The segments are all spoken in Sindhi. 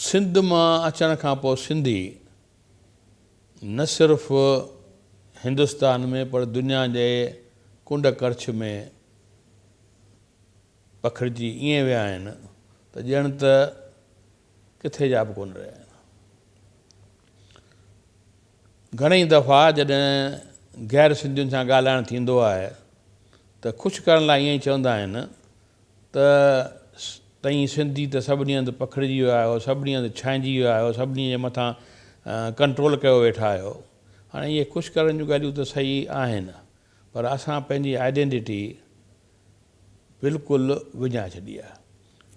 سنڌ مان اچڻ کان پوء سنڌي نه صرف هندستان ۾ پر دنيا جي ڪنڊ ڪڙڇ ۾ پکڙجي ائين ويا آهن ته ڄڻ ته ڪٿي جا به ڪونه رهيا آهن. گهڻئي دفعا جڏهن غير سنڌين سان ڳالهائڻ ٿيندو آهي ته خوش ڪرڻ لاء ائين ئي چوندا آهن ته تئين سنڌي ته سڀني هنڌ پکڙجي ويا آهيو، سڀني هنڌ ڇانئجي ويا آهيو، سڀني جي مٿان ڪنٽرول ڪيو ويٺا آهيو. هاڻي اهي خوش ڪرڻ جون ڳالهيون ته صحيح آهن پر اسان پنهنجي آئيڊينٽيٽي بلڪل وڃائي ڇڏي آهي.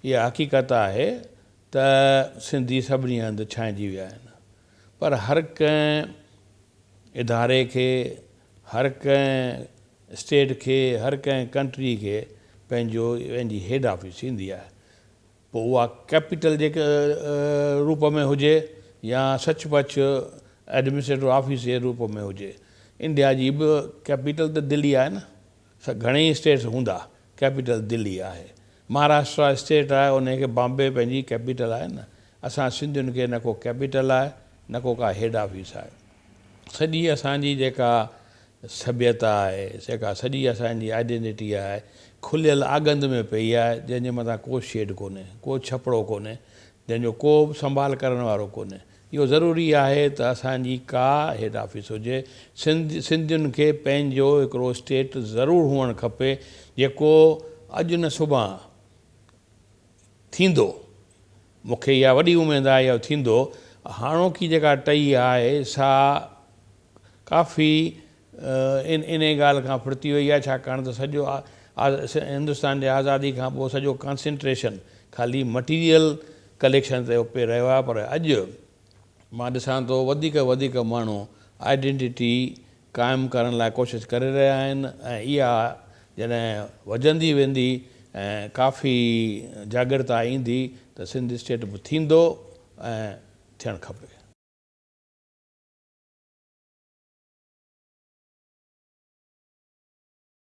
اها حقيقت آهي ته سنڌي سڀني هنڌ ڇانئجي ويا آهن پر هر ڪنهن اداري کي، هر ڪنهن اسٽيٽ کي، هر ڪنهن ڪنٽري کي پنهنجو پنهنجي هيڊ آفيس ٿيندي آهي. پوء اها ڪيپيٽل جي روپ ۾ هجي يا سچ پچ ايڊمنسٽريٽو آفيس جي روپ ۾ هجي. انڊيا جي به ڪيپيٽل ته دلي آهي نه. گهڻيئي اسٽيٽس هوندا ڪيپيٽل دلي آهي. مهاراشٽرا اسٽيٽ آهي انهي کي بامبي پنهنجي ڪيپيٽل آهي نه. اسان سنڌين کي نه ڪو ڪيپيٽل آهي نه ڪو ڪا هيڊ آفيس آهي. سڄي اسان جي جيڪا سڀيتا آهي، جيڪا سڄي اسان جي آئيڊينٽيٽي آهي، کليل آڳنڌ ۾ پئي آهي، جنهن جي مٿان ڪو شيڊ ڪونهي، ڪو ڇپڙو ڪونهي، جنهن جو ڪو به سنڀال ڪرڻ وارو ڪونهي. اهو ضروري آهي ته اسان جي ڪا هيڊ آفيس هجي. سنڌ سنڌين کي پنهنجو هڪڙو اسٽيٽ ضرور هئڻ کپي، جيڪو اڄ نه سڀان ٿيندو. مون کي اها وڏي اميد آهي اهو ٿيندو. هاڻوڪي جيڪا ٽهي آهي سا ڪافي انهي ڳالهه کان ڦڙتي وئي آهي ڇاڪاڻ ته سڄو هندستان جي آزادي کان پوء سڄو ڪانسنٽريشن خالي مٽيريل ڪليڪشن تي پئي رهيو آهي پر اڄ مان ڏسان ٿو وڌيڪ وڌيڪ ماڻهو آئيڊينٽيٽي قائم ڪرڻ لاء ڪوشش ڪري رهيا آهن ۽ اها جڏهن وڌندي ويندي ۽ ڪافي جاڳرتا ايندي ته سنڌ اسٽيٽ به ٿيندو ۽ ٿيڻ کپي.